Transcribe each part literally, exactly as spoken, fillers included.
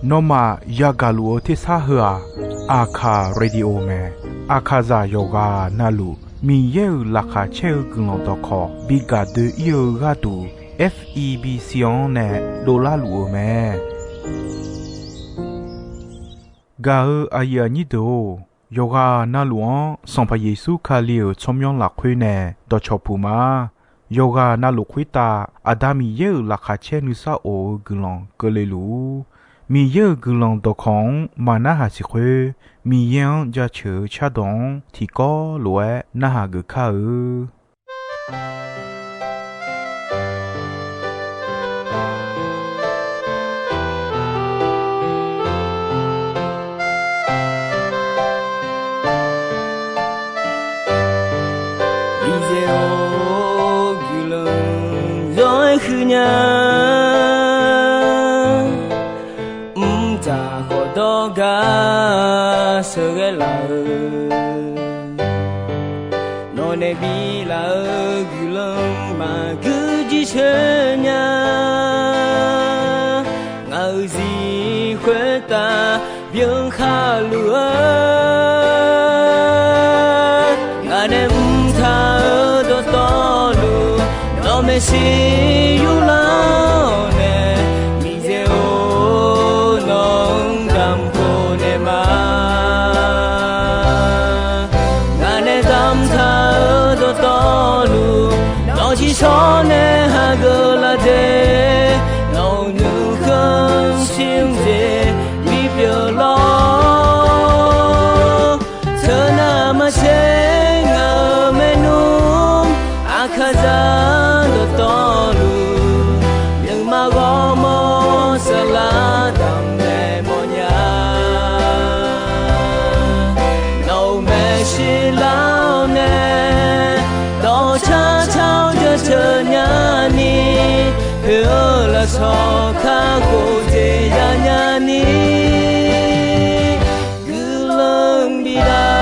Nawmaf yagaq luf-eu tersar heu-aq, Aqkaq radio mae. Aqkaqzaq yawqghaq navluf Miqyaer-euq laqkhaq caer-eu guiqlanq dawqkawq bi gaq doe-ir-eu gharduq, F E B C-anr nae dovlar luf-eu mae. Gaq-eu aqyuif aqnyir deuq-or, yawqghaq navluf-anr Sanqpaq Yeqsur Kali-euq tsawrmyanr lafkhoer nae dawqcawq puq ma. Yawqghaq navluf khoertav Aqda Miqyaer-euq laqkhaq caer nuisar of-eu guiqlanq keuvle luf-ur. Miqyaer-euq guiqlanq dawqkawq-anr maqnarhaq siq khoer, Miqyaer-anr jaceuq-eu cardawq-anr tiqkawv lof-aer narhaq geuf kar-eu. Miqyaer-or, guiqlanq zawr-aer huiq nya. Mqtav khawf dawr gar sheuqghae laf-eu, nawq nae bilaf-eu guiqlanq maqgui jircoer nya. Ngaq-euq zir khoertav byan khar luf-eu, ngaq nae mqtav-eu dawqtawvluf, nawq maeqshi yurlar-awr nae, Miqyaer-or, nawq-anr damq khof naeq ma. Ngaq nae damqtaq-eu dawqtawvluf, nawq-eu tsiqshawr nae hageuf laf de, nawq-euq nuikhanr shir-eu jeq bipyeuf lawr. Teunav maqtser ngaq-euq maernmr, Aqkaqzaq dawqtawvluf, nuima ghawrmawr saflar damq naeq mawrnya. Nawq-euq maeqshi lar-awr nae, dawqcar car-awr jaceuq nyani, poeq-eu lafsawq kakhof jeq yanya ni, guiqlanq bif lar.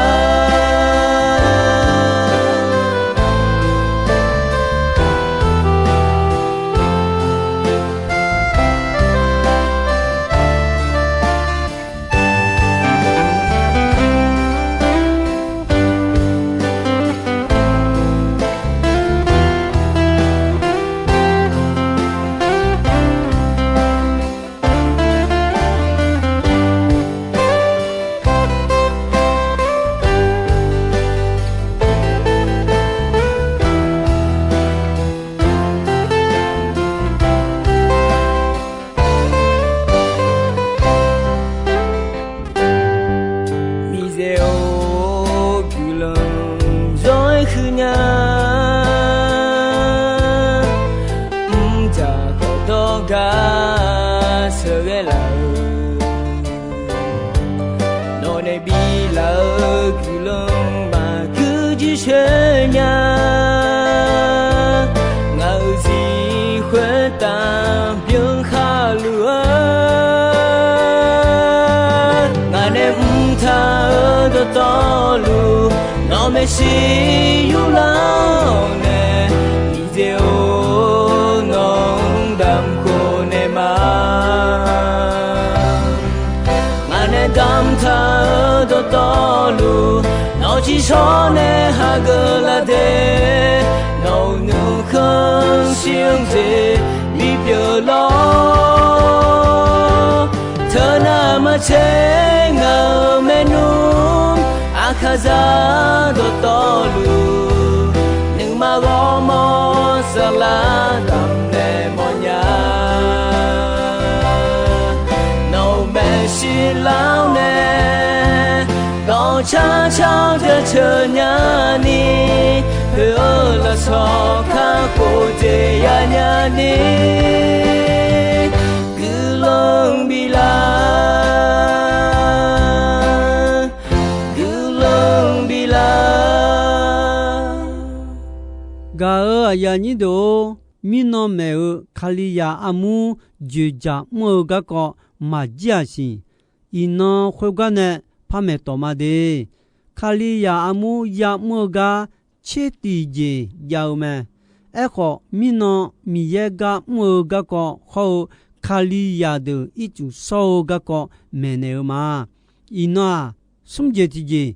Miqyaer-or, guiqlanq zawr-aer huiq nya. Mqtav khawf dawr gar sheuqghae laf-eu, nawq nae bilaf-eu guiqlanq maqgui jircoer nya. Ngaq-euq zir khoertav byan khar luf-eu, ngaq nae mqtav-eu dawqtawvluf, nawq maeqshi yurlar-awr nae, Miqyaer-or, nawq-anr damq khof naeq ma. Ngaq nae damqtaq-eu dawqtawvluf, nawq-eu tsiqshawr nae hageuf laf de, nawq-euq nuikhanr shir-eu jeq bipyeuf lawr. Teunav maqtser ngaq-euq maernmr, Aqkaqzaq dawqtawvluf, nuima ghawrmawr saflar damq naeq mawrnya. Nawq-euq maeqshi lar-awr nae, dawqcar car-awr jaceuq nyani, poeq-eu lafsawq kakhof jeq yanya ni, guiqlanq bif lar, guiqlanq bif lar. Gaq-euq aqyuif aqnyir deuq-or, mirnan maeq-euq Kalizaq armur dzoeqdzaq mr-eu garkawv maqjir-aq siq. Iqnan khoergar nae par maeq tawq ma de. Kalizaq armur ya'mr-eu gar tser tiq jeq jav-eu mae. Aerkhawf, mirnan Miqyaer gar mr-eu garkawv hawr-eu Kalizaq deuq ircuf shawr-eu garkawv maeqnaeq-eu ma. Iqnan-aq, smr jeq tiqjeq,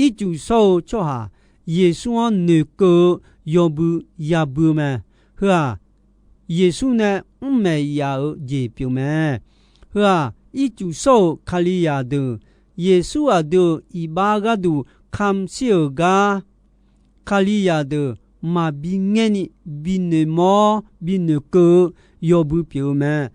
ircuf shawr-eu tsawrhaq Yeqsur-anr noeqkeuv-eu yawbui yabui-eu mae. Heu-aq, Yeqsur nae mrmaeq yaf-eu jeq pyeuf mae. Heu-aq, ircuf shawr-euq Kalizaq deuq Yeqsur aqdui-euq iqbax gharduq kamq shir-euq gar, Kalizaq deuq maqbi ngaerni binoeq mawr binoeq keuv-eu yawbui pyeuf-eu mae.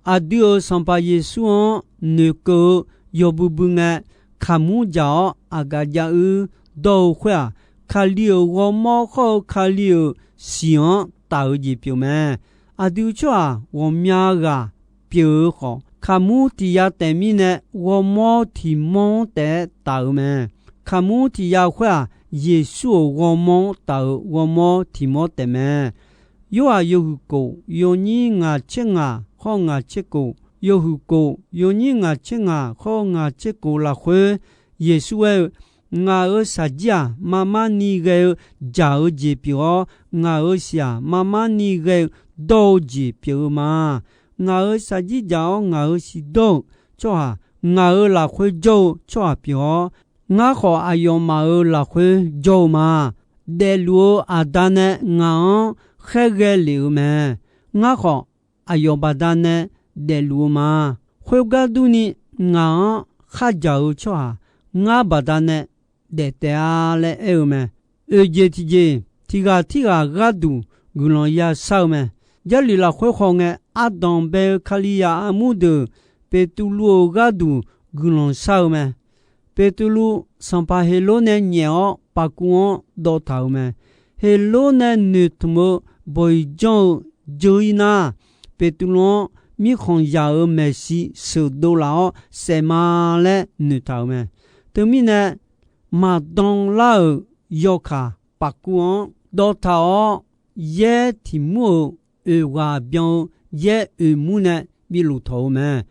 Aqdui-euq Sanqpaq Yeqsur-anr noeqkeuv-eu yawbui bui ngae, kaqmur dzaq-awr aqgaf jav-ir dawr-eu khoer-aq, Kali-euq ghawrmawr khawr-eu Kali-euq siq-anr taf-eu jeq pyeuf mae. Aqdui tsawrhaq ghawqmya ghaq pyeuf-eu khawf, kaqmur tiq ya taef mirnae ghawrmawr tiqmawr-anr taef-aer taf-eu mae. Kaqmur tiq ya khoer-aq, Yeqsur-euq ghawrmawr-anr taf-euq ghawrmawr tiqmawr taef mae. Yorhaq yawhuiq kof yawnyir ngaq tser ngaq khawr ngaq tser kof, yawhuiq kof yawnyir ngaq tser ngaq khawr ngaq tser kof lafkhoer, Yeqsur aer-eu, Ngaq-euq shaqjir-aq, marmar ni ghae-eu dzaq-eu jeq pyeuf-awr, ngaq-euq siq-aq, marmar ni ghae-eu dawr-eu jeq pyeuf-eu ma. Ngaq-euq shaqjir dzaq-awr ngaq-euq siq dawr-euq tsawrhaq, ngaq-euq lafkhoer jawr-eu tsawrhaq pyeuf-awr, ngar khawf aqyawfmaf-euq lafkhoer jawr-eu ma. Daefluf-eu Aqda nae ngaq-anr khaerghae lef-euq mae. Ngar khawf, aqyawf baqdanae daefluf-eu ma. Khoergar durni, ngaq-anr khardzaq-eu tsawrhaq ngar baqdanae daef taef-a laer aer-eu mae. Oeq jeq tiq jeq, tiq ghaq tirghaq gharduq guiqlanq ya shar-eu mae. Jarlif lafkhoer khawf ngae, ardanq bae-eu Kalizaq armur deuq Beqtuvluv-euq gharduq guiqlanq shar-eu mae. Beqtuvluv, Sanqpaq Heqlor nae nyaef-awr paqkuv-anr dawv taq-euq mae. Heqlor nae noeqtmq-eu bawq-iq janr-eu dzeur-ir nar, Beqtuvluv-anr mirkhanq yaq-euq maeqshi sheuqdov laf-awr saef ma laer noeqtaq-euq mae. Teumirnae, maqdan lar-euq yawkaq paqkuv-anr dawv taq-awr, yaer tiq mur-euq oeq ghaq byan-eu yaer oeq mur nae bi lof tawq-eu mae.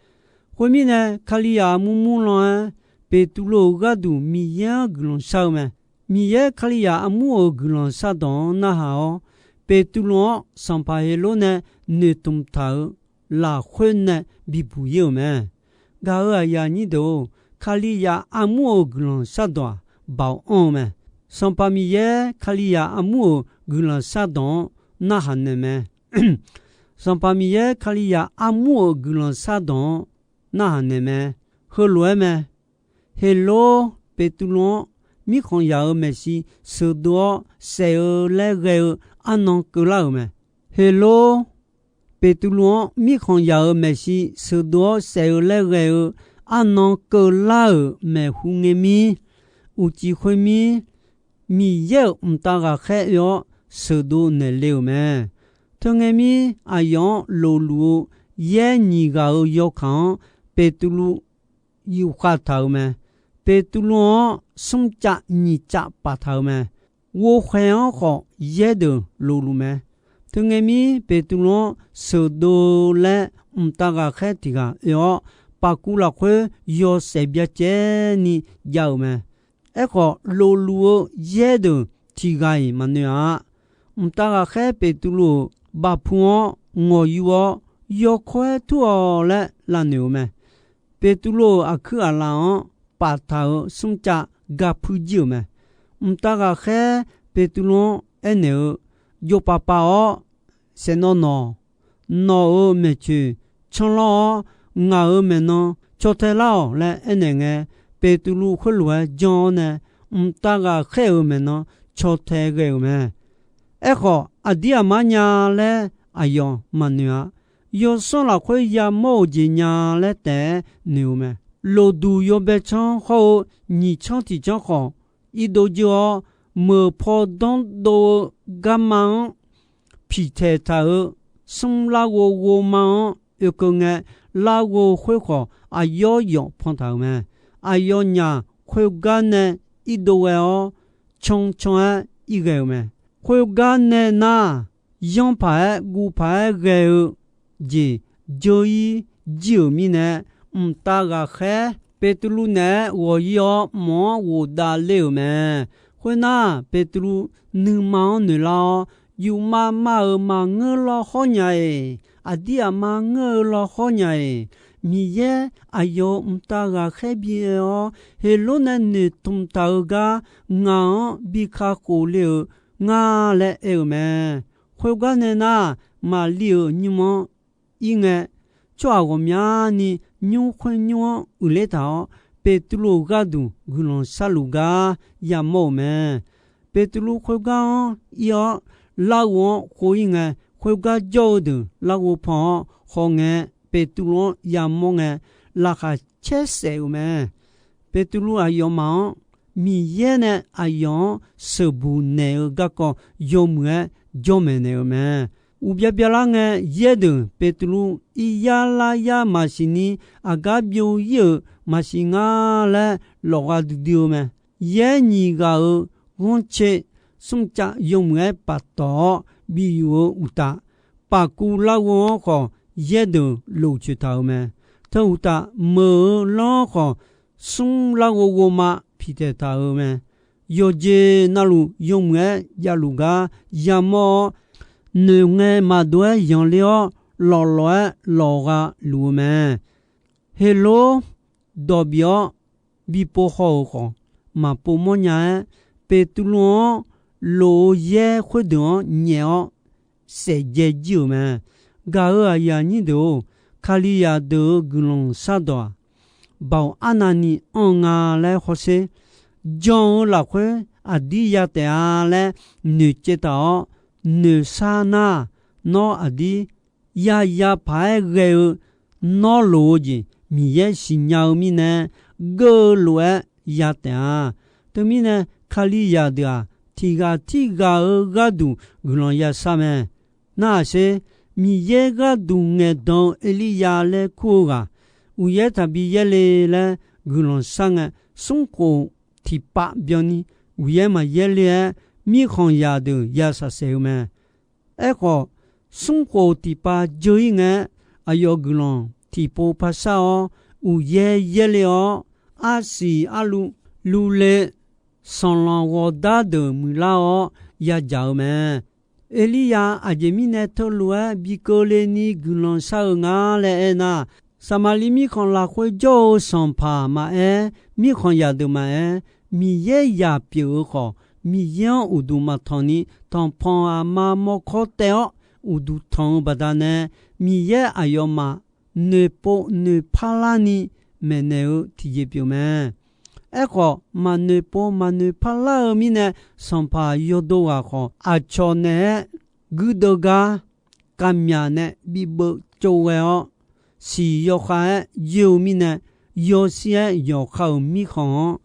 Khoermirnae, Kalizaq armur murlan-aer Beqtuvluv-euq gharduq Miqyaer-anr guiqlanq shar-eu mae. Miqyaer Kalizaq armur-euq guiqlanq shardawq-anr narhaq-awr, Beqtuvluv-anr Sanqpaq Heqlor nae noeqtmq taq-euq lafkhoer nae bibuq-ir-euq mae. Gaq-euq aqyuif aqnyir deuq-or, Kalizaq armur-euq guiqlanq shardawq-aq, baoq anr-eu mae. Sanqpaq Miqyaer Kalizaq armur-euq guiqlanq shardawq-anr narhaq naeq mae. Sanqpaq Miqyaer Kalizaq armur-euq guiqlanq shardawq-anr narhaq naeq mae. Heulof-aer mae. Heqlor Beqtuvluv-anr mirkhanq yaq-euq maeqshi sheuqdov-awr saef-eu laer ghae-eu arnan keuvlar-euq mae. Heqlor Beqtuvluv-anr mirkhanq yaq-euq maeqshi sheuqdov-awr saef-eu laer ghae-eu arnan keuvlar-euq maeqhu ngae mir, uqcif khoermir, Miqyaer-euq mqtav ghaqkhaer oe-awr sheuqdov naeqle-euq mae. Teungae mir, aqyawf-anr lofluf-eu yaer nyiq ghaq-euq yawkaq-anr Beqtuvluv yufkhav taq-euq mae. Beqtuvluv-anr smrcav nyiq cav paftaq-euq mae. Ghovkhaeq-anr khawf yaerdeuq lofluf mae. Teungae mir, Beqtuvluv-anr sheuqdov-eu laer mqtav ghaqkhaer tiq ghaq oe-awr, paqkuv lafkhoer yawshaef byacaevni jav-euq mae. Aerkhawf, lofluf-eu yaerdeuq tiq ghaq-iq maqnoeq-a. Mqtav ghaqkhaer Beqtuvluv-euq bavpu-anr ngawqyur-awr, yawkawr-aer tur-awq laer lavnoeq-eu mae. Beqtuvluv-euq aqkuir aqlaf-anr paftaq-euq smrcav ga puir jir-euq mae. Mqtav ghaqkhaer Beqtuvluv-anr aernaeq-eu, Jov paf paf-awr saeqnawv nawq. Nawq-euq maeqtsoeq canlanr-awr, ngaq-euq maeqnan caw tae lar-awq laer aernaeq ngae, Beqtuvluv khoerlof-aer janr-awr nae, mqtav ghaqkhaer-euq maeqnan caw tae ghae-euq mae. Aerkhawf, aqdir aqmar nya laer aqyawf maqnoeq-a. Yawsanr lafkhoer yamawr-euq jeq nya laer taef-aer noeq-eu mae. Loqduq yawbae tsanr hawr-eu nyiq tsanr tiq tsanr khawf, irdov dzeur-awr, meuq paw danr dov-eu garma-anr piqtaeq taq-euq smr larghov ghovma-anr oekeuv ngae, larghov khoerkhawf aqyawf yawf pan taq-euq mae. Aqyawfnyaf khoergar nae irdov ghae-awr, can can-aer irghae-euq mae. Khoergar nae nar, yanr paq-aer guv paq-aer ghae-eu jeq dzeur-ir jir-euq mirnae, mqtav ghaqkhaer Beqtuvluv naeq-aer ghawq-ir-awr, mq-anr ghofdav ler-euq mae. Khoernar, Beqtuvluv nuima-anr noeqlar-awr, yufmav mav-euq maqngeur lawr hawr nya-eq. aqdir aqma ngeur-eu lawkhawr nya-iq, Miqyaer aqyawf-euq mqtav ghaqkhaer bi aer-awr, Heqlor nae noeqtmq taq-eu gar ngaq-anr bi kakhof le-euq nga laer aer-euq mae. Khoergar nae nar, Maqli-euq nymr-anr ir ngae, tsawrhaq ghawqmyani nymr khoer nymr-anr uiqler taq-awr, Beqtuvluv-euq gharduq guiqlanq sharluf gar yamawr-euq mae. Beqtuvluv khoergar-anr ir-awr, larghov-anr khov ir ngae, khoergar jawr-eu deuq larghov pan-awr hawngae, Beqtuvluv-anr yamawr ngae, laqkhaq caer saef-euq mae. Beqtuvluv aqyawfmaf-anr Miqyaer nae aqyawf-anr sheuqbuq naeq-eu garkawv yawmuiq-aer jawr maeqnaeq-euq mae. Uqbya byalar ngae, yaerdeuq Beqtuvluv iryar laryar maqsiq ni, aqgar byov ir-euq maqsiq nga laer lawfgha duidui-eu mae. Yaer nyiq ghaq-euq ghanrcae smrcav yawmuiq-aer paftawf-awr bif yuf-eu uqtaf, pafkuv larghov-anr khawf yaerdeuq lof coeq taq-euq mae. Teu uqtaf, meuq-eu lanr-anr khawf smr larghov ghovma piqtaeq taq-euq mae. Yawqjeq navluf yawmuiq-aer javluf gar yamawr-awr, noeqngae maqdov-aer yanqler-awr, lawflawf-aer lawfgha luf-eu mae. Heqlor dawq bif-awr bipov haw-euq khawf, maqpov mawrnya-aer, Beqtuvluv-anr lof-eu yaer khoerdeuq-anr nyaef-awr saefdzae jir-euq mae. Gaq-euq aqyuif aqnyir deuq-or, Kalizaq deuq-euq guiqlanq shardawq-aq, baoq arnavni anr-eu nga laer hawsher. Jan-eu lafkhoer aqdir ya taef-a laer noeqcaev taq-awr, noeqshar nar, nawr aqdir yaya paq-aer ghae-eu nawr loq-eu jeq Miqyaer siqnya-eu mirnae, geur-eu lof-aer ya taef-a. Teumirnae, Kalizaq deuq-aq, tiq ghaq tirghaq-euq gharduq guiqlanq yashar mae. Narhaq sher, Miqyaer gharduq ngaeqdan-eu Erliryav laer kur-eu ghaq, uqyaer taqbi yaerle laer guiqlanq shar ngae, smrkhof tiqpav byanni uqyaer maqyaer le-aer, mirkhanqzaq deuq ya shaqsaef-eu mae. Aerkhawf, smrkhof tiqpav dzeur-ir ngae-aer, aqyawf guiqlanq tiqpov par shar-awr, uqyaer yaerle-awr, arsiq arluv, luvle, sanqlanq ghawqdar deuq muiqlar-awr yadzaq-eu mae. Erliryav aqjeq mirnae teulof-aer bi keuvle ni guiqlanq shar-eu nga laer aernar, Saqmaqliv mirkhanq lafkhoer jawr-eu sanqpaq maqaer, mirkhanqzaq deuq maqaer, Miqyaer zaq pyeuf-eu khawf, Miqyaer-anr uqduq maqtanq ni, tanqpanq aqma mawrkawr taev-awr uqduq tanq-eu baqdanae, Miqyaer aqyawfmaf noeqpov noeqpar larni maeqnaeq-eu tiqjeq pyeuf mae. Aerkhawf, maqnoeqpov maqnoeqpar lar-eu mirnae, sanqpaq yawdo ghaq khawf, aqcawq naeq-aer guirdeuv gar kavmyaq nae bibeuv tsovghae-awr, siq yawkhav-aer yoer-eu mirnae, yawshir-aer yawqha-euq mirkhanq-anr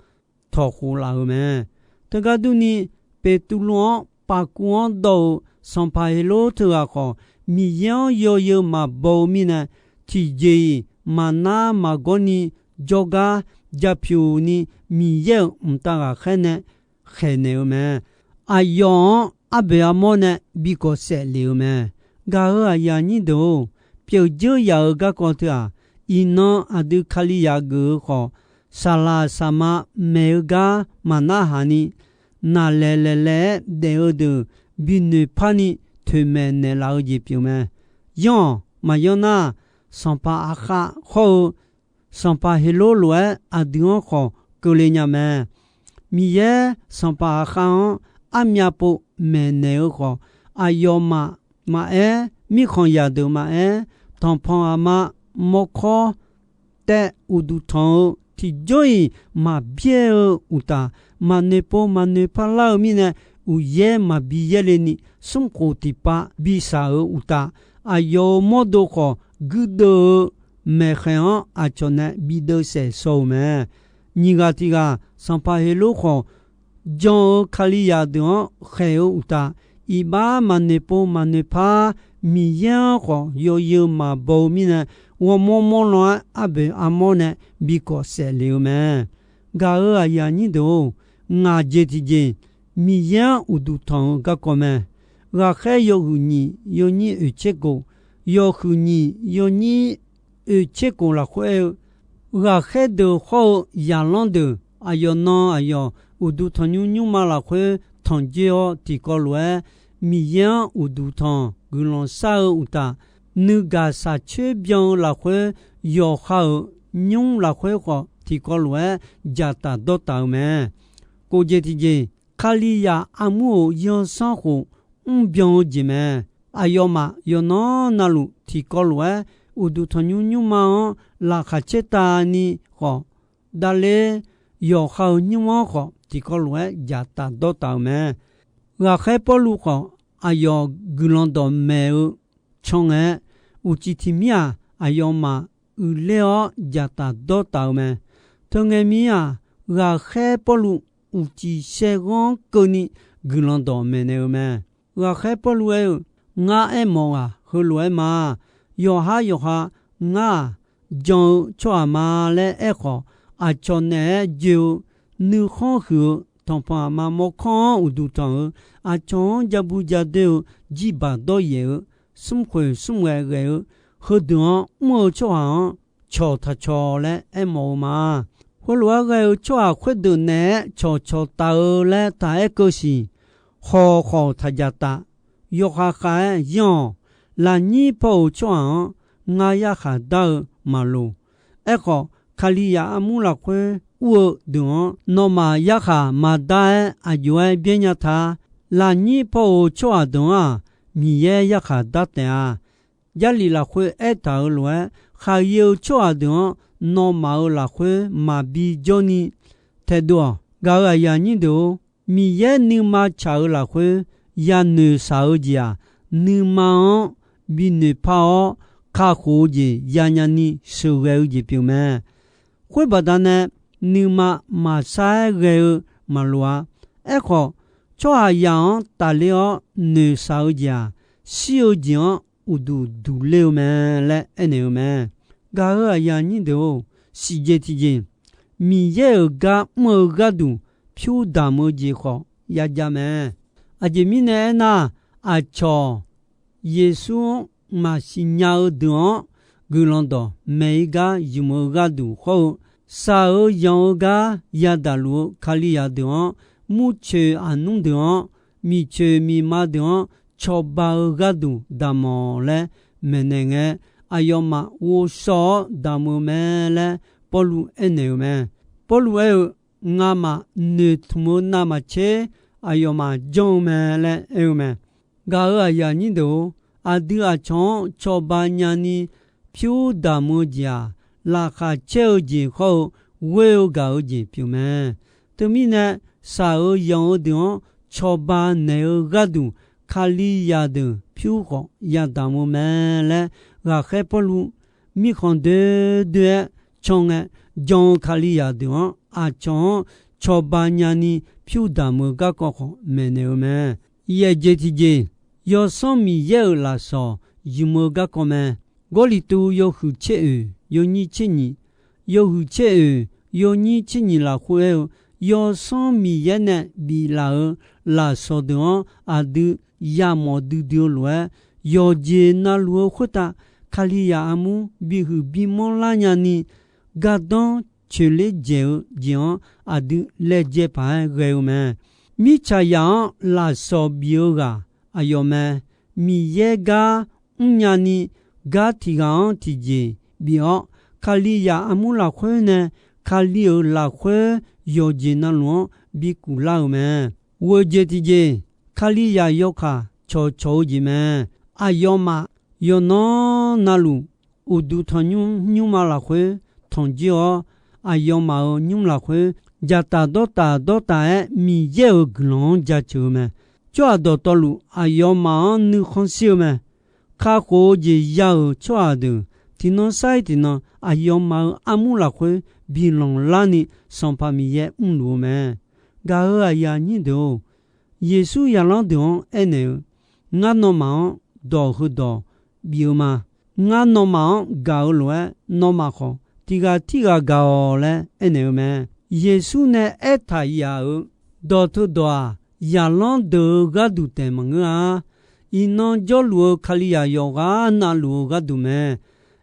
tawqkhof laf-euq mae. Teugar durni, Beqtuvluv-anr paqkuv-anr dawv-euq sanqpaq Heqlor teughaq khawf, Miqyaer-anr yawzeu maqbaw-eu mirnae, tiqjeq-iq maqnar maqgawr ni jawrgar japyuq ni Miqyaer-euq mqtav ghaqkhaer nae khaeqnaeq-eu mae. Aqyawf-anr arboeq armawr nae bigawq saef lef-eu mae. Gaq-euq aqyuif aqnyir deuq-or, pyeuf dzeur yaf-euq garkawv teu-aq, iqnan aqdui Kalizaq geuf-eu khawf, saqlaq saqma maeq-eu gar maqnarhaq ni, naqlaeq laeqlaeq-aer daef-eu deuq binoeq parni toeqmaeq naeqlaf-eu jeq pyeuf mae. Yanr-awq, maqyanr nar, sanqpaq Aqkhav hawr-eu sanqpaq Heqlor lof-aer aqdui-anr khawf keuvle nya mae. Miqyaer sanqpaq Aqkhav-anr armyav pov maeqnaeq-eu khawf, aqyawfmaf maqaer, mirkhanqzaq deuq maqaer, tanqpanq aqma mawrkawr taev uqduq tanq-eu tiqjawr-iq maqbyaer-eu uqtaf, maqnoeqpov maqnoeqpar lar-eu mirnae, uqyaer maqbi yaerle ni, smrkhof tiqpav bishaq-euq uqtaf, aqyawf-euq mawrdo khawf guirdeuv-eu maeqkhaeq-anr aqcawq nae bideuv saef shaw-euq mae. Nyiq ghaq tiq ghaq, sanqpaq Heqlor khawf, jan-eu Kalizaq deuq-anr khaeq-eu uqtaf, iqbax maqnoeqpov maqnoeqpar, Miqyaer-anr khawf yawzeu maqbaw-eu mirnae, ghawrmawr mawr lan-aer arboeq armawr nae bigawq saef lef-eu mae. Gaq-euq aqyuif aqnyir deuq-or, ngaq jeq tiqjeq Miqyaer-anr uqduq tanq-eu garkawv mae. Ghaqkhaer yawhuiq nyiq yawnyir oeqtser kof, yawhuiq nyiq yawnyir oeqtser kof lafkhoer aer-eu, ghaqkhaer deuq hawr-eu zaqlanr deuq aqyawf nan aqyawf uqduq tanqnymr nymrma lafkhoer tanqdzoer-awr tiqkawv lof-aer, Miqyaer-anr uqduq tanq guiqlanq shar-eu uqtaf, nuigaq shaqcoer byan-eu lafkhoer, yawqha-euq nymr lafkhoer khawf tiqkawv lof-aer dzaqtaf dawrtaf-eu mae. Kof jeq tiqjeq, Kalizaq armur-euq yawsanr khof mrbyan-eu jeq mae. Aqyawfmaf yawqnan navluf tiqkawv lof-aer uqduq tanqnymr nymrma-anr laqkhaq caertavni khawf, davler yawqha-euq nymr-anr khawf tiqkawv lof-aer dzaqtaf dawrtaf-euq mae. Ghaqkhaer Pawrluv khawf, aqyawf guiqlanq dawqmaeq-eu can ngae, uqcif tiq mir-aq, aqyawfmaf uiqler-awr dzaqtaf dawrtaf-eu mae. Teungae mir-aq, ghaqkhaer Pawrluv uqcif shaerghanr keuvni guiqlanq dawqmaeq naeq-eu mae. Ghaqkhaer Pawrluv aer-eu, Ngar aermawf-aq, heulof-aer ma. Yawqhar yawqha ngar-aq, jan-eu tsawrhaq ma laer aerkhawf, aqcawq naeq-aer joe-eu, nuikhanr huiq-eu, tanqpanq aqma mawrkawr-anr uqduq tanq-eu, aqcawq-anr jabu jadoer-eu, jirbaq dawryaef-eu, smrkhoeq smrghae ghae-eu, heudeuq-anr mr-eu tsawrhaq-anr cawq taq cawq laer aermawf-eu ma. Khoerlof-aer ghae-eu tsawrhaq khoerdeuq naeq-aer cawqcawq taf-eu laer taq aer keuv siq. Khawq khawq taq dzaqtaf. Yawkhav khav-aer yanr-awq. Lafnyir paw-euq tsawrhaq-anr ngar yarkhaq dar-eu maqloq. Aerkhawf, Kalizaq armur lafkhoer ur-eu deuq-anr nawmaf yarkhaq maqdar-aer aq jov-aer byaer nya ta. Lafnyir paw-euq tsawrhaq deuq-anr-aq, Miqyaer yarkhaq dar taef-a. Jarlif lafkhoer aertaq-euq lof-aer, khaqyae-eu tsawrhaq deuq-anr nawmaf-euq lafkhoer maqbi jawrni taedov-awq. Gaq-euq aqyuif aqnyir deuq-or, Miqyaer nuima tsaq-eu lafkhoer yanoeq shaq-eu jeq-aq, nuima-anr binoeq par-awr kakhof-eu jeq yanya ni sheuqghae-eu jeq pyeuf mae. Khoer baqdanae nuima maqsar-aer ghae-eu maqloq-a. Aerkhawf, tsawrhaqzaq-anr tafler-awr noeqshaq-eu jeq-aq, shir-eu jeq-anr uqduq duq ler-eu mae laer aernaeq-eu mae. Gaq-euq aqyuif aqnyir deuq-or, siqjeq tiqjeq, Miqyaer-euq gar mr-eu gharduq pyur damq-eu jeq khawf yajav mae. Aqjeq mirnae aernar, aqcawq Yeqsur-anr maqsiq nya-eu deuq-anr guiqlanq dawq maeq-ir gar ymq-eu gharduq hawr-eu, shaq-eu yanq-eu gar yadaq luf-eu Kalizaq deuq-anr, murcoeq aqnmr deuq-anr, miqcoeq miqma deuq-anr cawba-eu gharduq damq-awq laer maeqnaeq ngae, aqyawfmaf ghovshaw-awr damq-eu mae laer Pawrluv aernaeq-eu mae. Pawrluv aer-eu, Ngamaf noeqtmq-eu navmaqtser aqyawfmaf janr-eu mae laer aer-eu mae. Gaq-euq aqyuif aqnyir deuq-or, aqdui aqcawq-anr cawba nyani pyur damq-eu jeq-aq, laqkhaq caer-eu jeq hawr-eu ghoer-eu gaq-eu jeq pyeuf mae. Teumirnae, shaq-eu yanq-eu deuq-anr cawba naeq-eu gharduq, Kalizaq deuq pyur khawf yadamq-eu mae laer, ghaqkhaer Pawrluv mirkhanq doer doer-aer can ngae, jan-eu Kalizaq deuq-anr aqcawq-anr cawba nyani pyur damq-eu garkawv khawf maeqnaeq-eu mae. Yaeq jeq tiqjeq, Yawsanr Miqyaer-euq lafsawq ymq-eu garkawv mae. Gawrliqtu yawhuiq tser oeq yawnyir tser nyiq, yawhuiq tser oeq yawnyir tser nyiq lafkhoer aer-eu, Yawsanr Miqyaer nae biflaf-euq lafsawq deuq-anr aqdui yamawf duidui-eu lof-aer, yawqjeq navluf-eu khoertav Kalizaq armur bihuiq bimanr lar nyani, gardanr coeqler dzaeq-eu jeq-anr aqdui laejae paq-aer ghae-eu mae. Mirtsaqzaq-anr lafsawq bif-eu ghaq aqyawf mae. Miqyaer gar mrnya ni, gar tiq ghaq-anr tiqjeq bif-awr, Kalizaq armur lafkhoer nae Kali-euq lafkhoer yawqjeq navluf-anr bi kuflar-euq mae. Ghoeq jeq tiqjeq, Kalizaq yawkaq cawqcawq-eu jeq mae. Aqyawfmaf yawqnan navluf uqduq tanqnymr nymrma lafkhoer tanqjoer-awr, aqyawfmaf-euq nymr lafkhoer dzaqtaf dawrtaf dawrtaf-aer Miqyaer-euq guiqlanq-anr jaceuq-eu mae. Tsawrhaq dawqtawvluf aqyawfmaf-anr nuikhanr shir-eu mae. Kakhof-eu jeq ya-euq tsawrhaq deuq tiqnan sar-ir tiqnan aqyawfmaf-euq armur lafkhoer bi lanqlar ni Sanqpaq Miqyaer mrluf-eu mae. Gaq-euq aqyuif aqnyir deuq-or, Yeqsur zaqlanr deuq-anr aernaeq-eu, Ngar nawmaf-anr dawq heudawq bif-eu ma. Ngar nawmaf-anr gaq-eu lof-aer, nawmaf khawf tiq ghaq tirghaq gaq-awq laer aernaeq-eu mae. Yeqsur nae aertaq yaf-euq dawq teudawq-aq, zaqlanr deuq-eu gharduq taef maqngeur-a. Iqnan jawrluf-eu Kalizaq yawqghaq navluf-eu gharduq mae.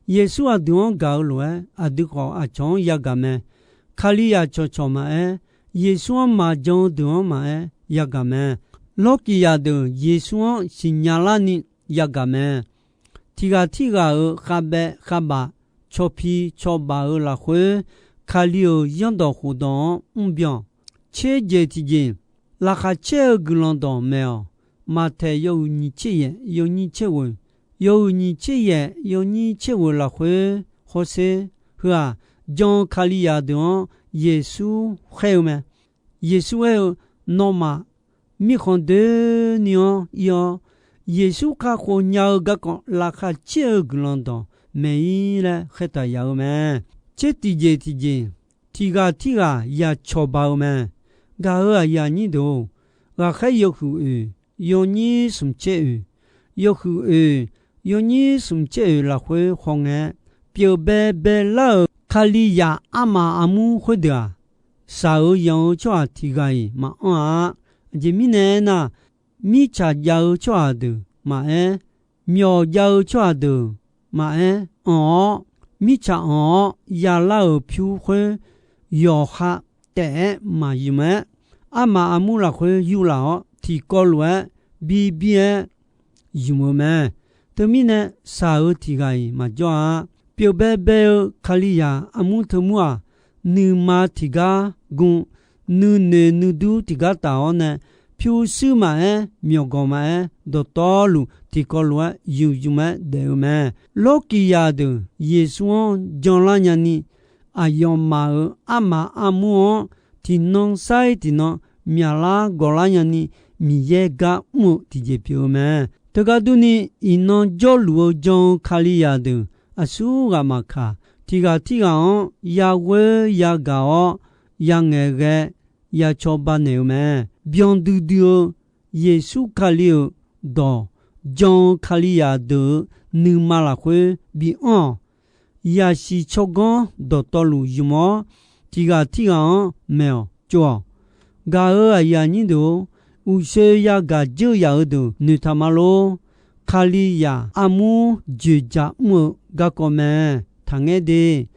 Yeqsur aqdui-anr gaq-eu lof-aer, aqdui khawf aqcawq-anr yagaq mae. Kalizaq cawqcawq maqaer, Yeqsur-anr maqjan-eu deuq-anr maqaer yagaq mae. Lawrkiqzaq deuq Yeqsur-anr siqnya larni yagaq mae. tiqghaq tirghaq-euq khavbaev khavbaf, cawpi cawbaf-euq lafkhoer, Kali-euq zanrdawq khofdawq-anr mrbyan. Tser jeq tiqjeq, laqkhaq caer-eu guiqlanq dawq maeq-awq. Maqtaeq yawhuiq nyiq tser yaef yawnyir tser ghoeq, yawhuiq nyiq tser yaef yawnyir tser ghoeq lafkhoer hawsher, heu-aq, jan-eu Kalizaq deuq-anr Yeqsur khaer-eu mae. Yeqsur aer-eu, Nawmaf mirkhanq doeni-anr ir-awr, Yeqsur kakhof nya-eu garkawv laqkhaq caer-eu guiqlanq dawq maeq-ir laer khaertaq yaf-eu mae. Tser tiqjeq tiqjeq, tiqghaq tirghaq yacawq ba-eu mae. Gaq-euq aqyuif aqnyir deuq-or, ghaqkhaer yawhuiq oeq yawnyir smq caer oeq, yawhuiq oeq yawnyir smq caer oeq lafkhoer hawngae-aer, pyeuf baebae lar-euq Kalizaq armaf armur khoerdeuq-aq, shaq-eu yanq-eu tsawrhaq tiqghaq-iq maqanr-a. Aqjeq mirnae aernar, mirtsaq jav-eu tsawrhaq deuq maqaer, myawq jav-eu tsawrhaq deuq maqaer, anq-awr, mirtsaq anq-awr yalar-euq pyur khoer yawqha taef-aer maqymq-aer, armaf armur lafkhoer yurlaf-awr tiqkawv lof-aer bibir-aer ymq-eu mae. Teumirnae, shaq-eu tiqghaq-iq maqjawr-a. Pyeuf baebae-eu Kalizaq armur teumur-aq, nuima tiqgar gu, nuinoeq nuidur tiqgar taf-awr nae, pyurshuir maqaer, myawqganq maqaer, dawqtawvluf tiqkawv lof-aer ymqymq-aer daef-eu mae. Lawrkiqzaq deuq Yeqsur-anr janlar nyani, aqyawfmaf-euq armaf armur-anr tiqnan sar-ir tiqnan myaqlar gawqlar nyani, Miqyaer gar mr-eu tiqjeq pyeuf-eu mae. Teugar durni, iqnan jawrluf-eu jan-eu Kalizaq deuq aqsurghaq maqkaq, tiqghaq tirghaq-anr yaghoer yagaq-awr, yangaeq ghae yacawba naeq-eu mae. Byan duidui-eu Yeqsur Kali-euq dawq jan-eu Kalizaq deuq-euq nuima lafkhoer bianr-awq. Yaqsiq tsawrganr dawqtawvluf ymq-awr, tiqghaq tirghaq-anr maeq-awq tsov-awq. Gaq-euq aqyuif aqnyir deuq-or, uqshoe yagaq dzeur yaf-eu deuq noeqtaq ma lor. Kalizaq armur dzoeqdzaq mr-eu garkawv mae. Taqngaer de.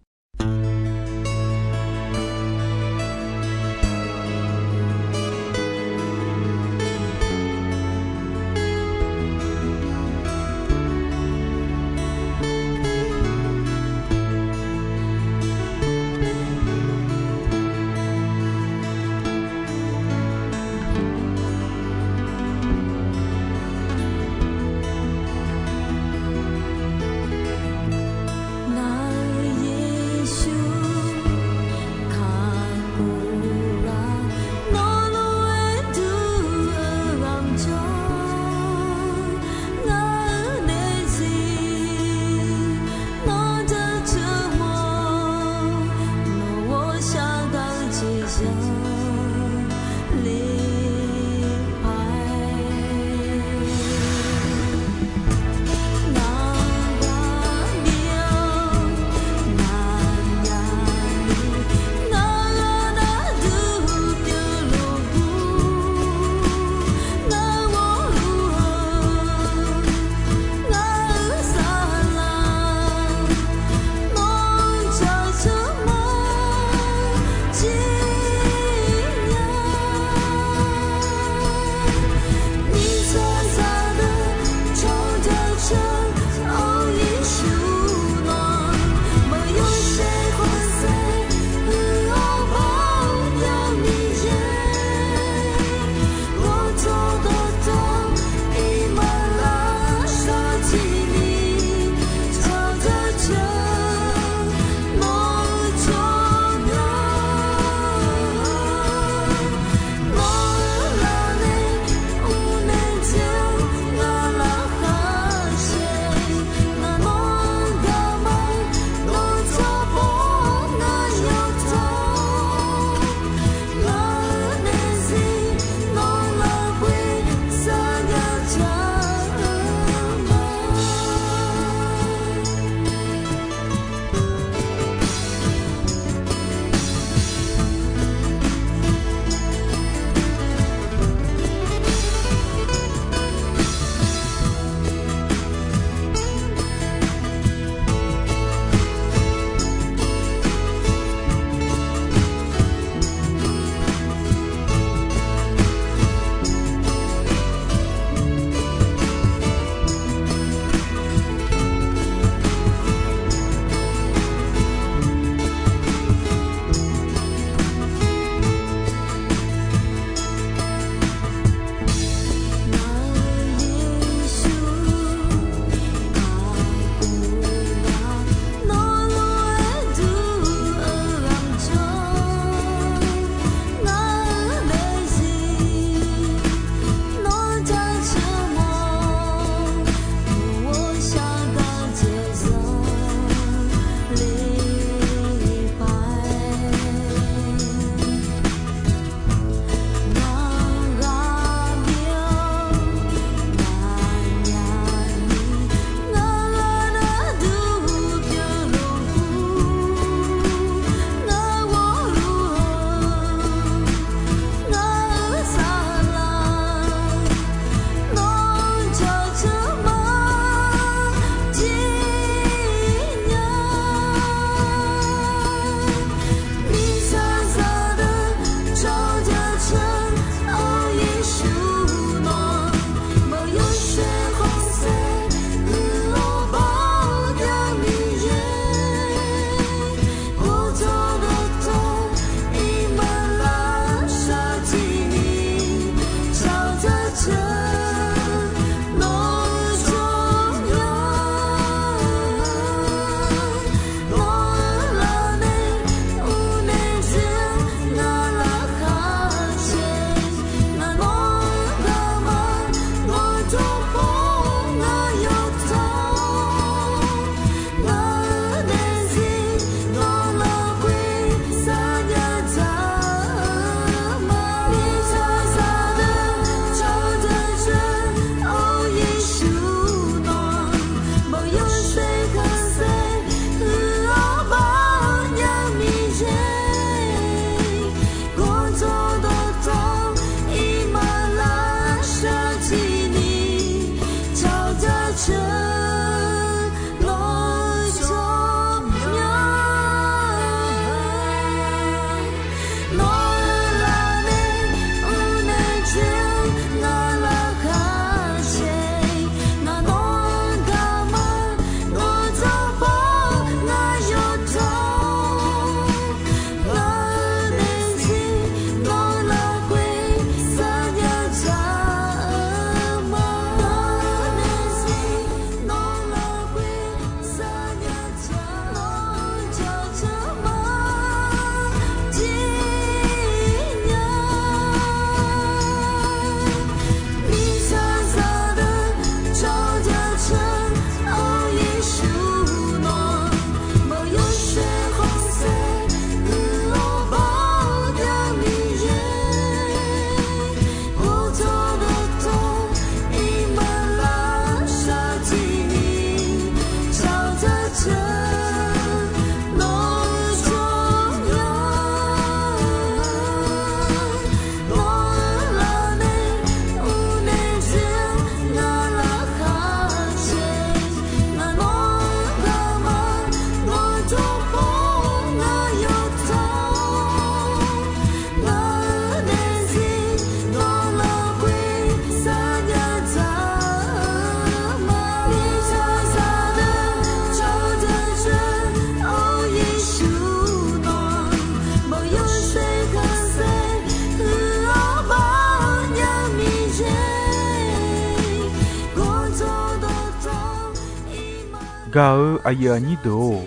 Gaq-eu aqyuif aqnyir deuq-or,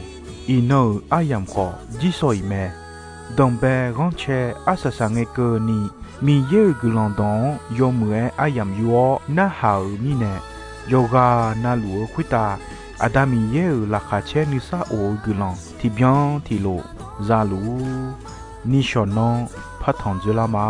iqnan-euq aryamq khawf jirsawq iq mae. Danqbae ghanrcae arsaq saqngae keuvni, Miqyaer-euq guiqlanq dawq-anr yawmuiq-aer aryamq yur-awr narhaq-euq mirnae, yawqghaq navluf-eu khoertav Aqda Miqyaer-euq laqkhaq caer nuisar of-eu guiqlanq tiqbyan tiqlof za luf-ur. Nishawq nanr partanq dzoerlar ma.